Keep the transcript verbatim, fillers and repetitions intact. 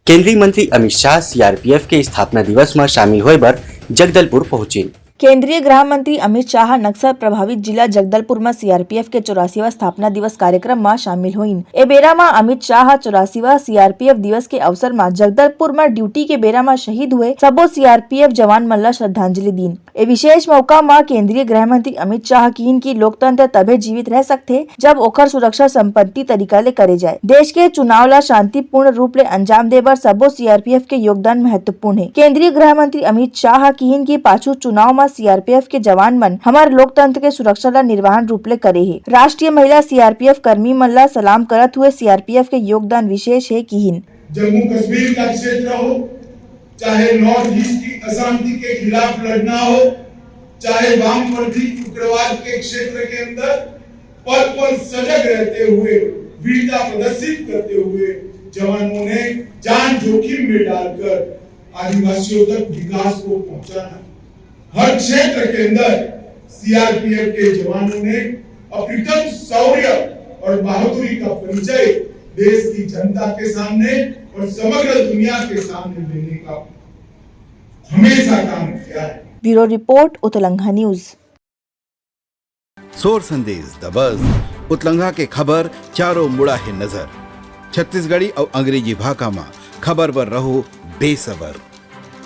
केंद्रीय मंत्री अमित शाह सीआरपीएफ के स्थापना दिवस म शामिल होए बर जगदलपुर पहुंचिन। केंद्रीय गृह मंत्री अमित शाह ह नक्सल प्रभावित जिला जगदलपुर म सीआरपीएफ के चौरासीवां स्थापना दिवस कार्यक्रम म शामिल होइन। ए बेरा म अमित शाह ह चौरासीवां सीआरपीएफ दिवस के अवसर म जगदलपुर म ड्यूटी के बेरा म शहीद हुए सबो सीआरपीएफ जवान मन ल श्रद्धांजलि दीन। ए विशेष मौका म केंद्रीय गृह मंत्री अमित शाह किहिन कि लोकतंत्र तभे जीवित रह सकथे, जब ओखर सुरक्षा संपत्ति तरीका ले करे जाए। देश के चुनाव ल शांतिपूर्ण रूप ले अंजाम दे बर सबो सीआरपीएफ के योगदान महत्वपूर्ण हे। केंद्रीय गृह मंत्री अमित शाह किहिन कि पाछू चुनाव म सीआरपीएफ के जवान मन हमर लोकतंत्र के सुरक्षा ल निर्वाहन रूप ले करे हे। राष्ट्रीय महिला सीआरपीएफ कर्मी मन ल सलाम करत हुए सीआरपीएफ के योगदान विशेष हे किहिन। जम्मू कश्मीर का क्षेत्र हो, चाहे नॉर्थ ईस्ट की अशांति के खिलाफ लड़ना हो, चाहे वामपंथी उग्रवाद के क्षेत्र के अंदर पल पल सजग रहते हुए वीरता प्रदर्शित करते हुए जवानों ने जान जोखिम में डालकर आदिवासियों तक विकास को पहुंचाना। हर क्षेत्र के अंदर सीआरपीएफ के जवानों ने अपनी तन शौर्य और बहादुरी का परिचय देश की जनता के सामने और समग्र दुनिया के सामने देने का हमेशा काम किया है। Bureau report, Utlangha news. सोर संदेश दबस, उतलंघा के खबर चारों मुड़ा हे नजर। छत्तीसगढ़ी अउ अंग्रेजी भाखा म खबर बर रहो बेसबर।